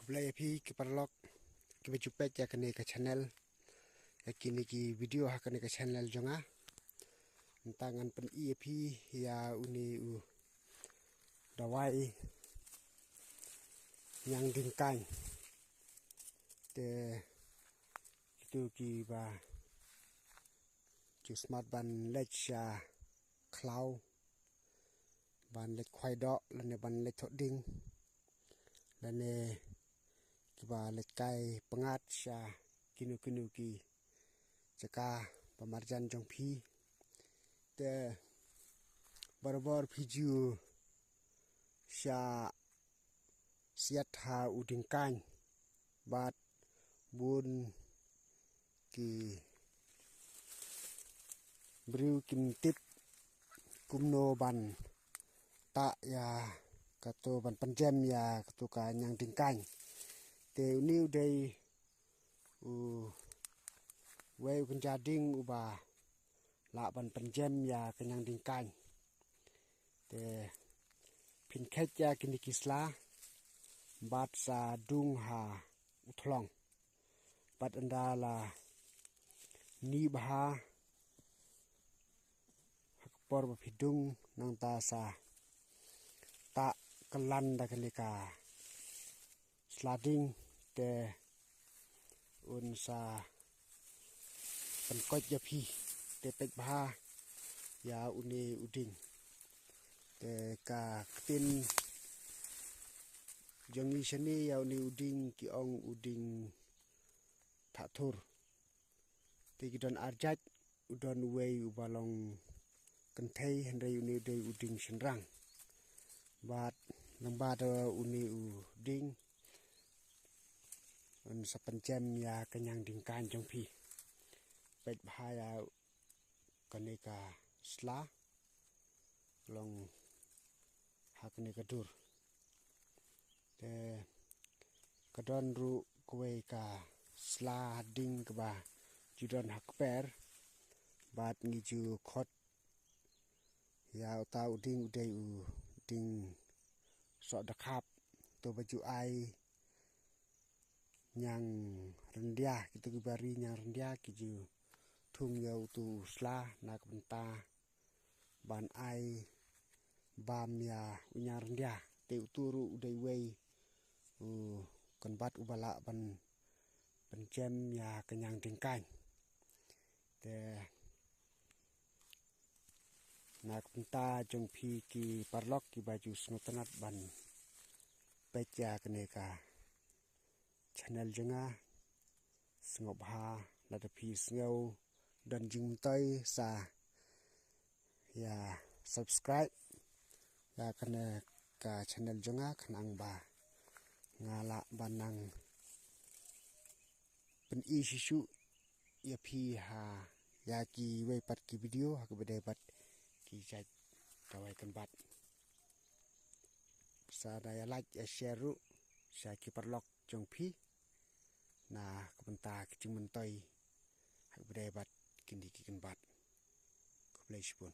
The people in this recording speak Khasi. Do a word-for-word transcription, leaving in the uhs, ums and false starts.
Khublei ïa phi ki paralok kiba ju peit ïa kane ka channel, ïa kine ki video ha kane ka channel jong nga. Mynta ngan pyni ïa phi ïa une u dawai ñiang dingkaiñ. Te kito kiba ju smat ban leit sha khlaw, ban leit khwai doh lane ban leit thoh ding, lane kiba leit kai pyngngad sha kino kino ki jaka ba marjan jong phi. Te barabor phi ju shah siat ha u dingkaiñ, bad bun ki briew kim tip kumno ban tah ïa kato, ban pynjem ïa kato ka ñiang dingkaiñ. Te une u dei uwei u kynja ding uba lah ban pynjem ïa ka ñiang dingkaiñ. Te phin kheit ïa kine ki sla bad sa dung ha u thlong. Bad ynda la ni bha, ha ka por ba phi dung, nangta sa tah kylla da kane ka sla ding, te un sa pynkoit ïa phi. Te peit bha ïa une u ding. Te ka ktien jong ngi shane ïa une u ding ki ong u ding thah thur. Te ki don ar jait, u don uwei uba long kynthei, hynrei une u dei u ding shynrang. Bad lyngba da une u ding un sa pynjem ïa ka ñiang dingkaiñ jong phi. Peit bha ïa kane ka sla long ha kane ka dur. Te ka don ruh kawei ka sla ding kaba ju don ha kper, bad ngi ju khot ïa uta u ding u dei u ding soh da khap, to ba ju ai ñiang ryndia, kito kiba ri ñiang ryndia ki ju thung ïa utu u sla na ka bynta ban ai bam ïa u ñiang ryndia. Te utu ruh u dei uwei u kynbat uba lah ban pynjem ïa ka ñiang dingkaiñ. Te na ka bynta jong phi ki paralok kiba ju sngewtynnat ban peit ïa kane ka channel jong nga, sngewbha lada phi sngew don jingmyntoi sa ïa subscribe ïa kane ka channel jong nga, khnang ba nga lah ban nang pyni shisha ïa phi ha ïa kiwei pat ki video ha kaba ïadei bad ki jait dawai kynbat. Sa da ïa like, ïa share ruh sha ki paralok jong phi na ka bynta ki jingmyntoi ha kaba ïadei bad kine ki kynbat. Khublei shibun.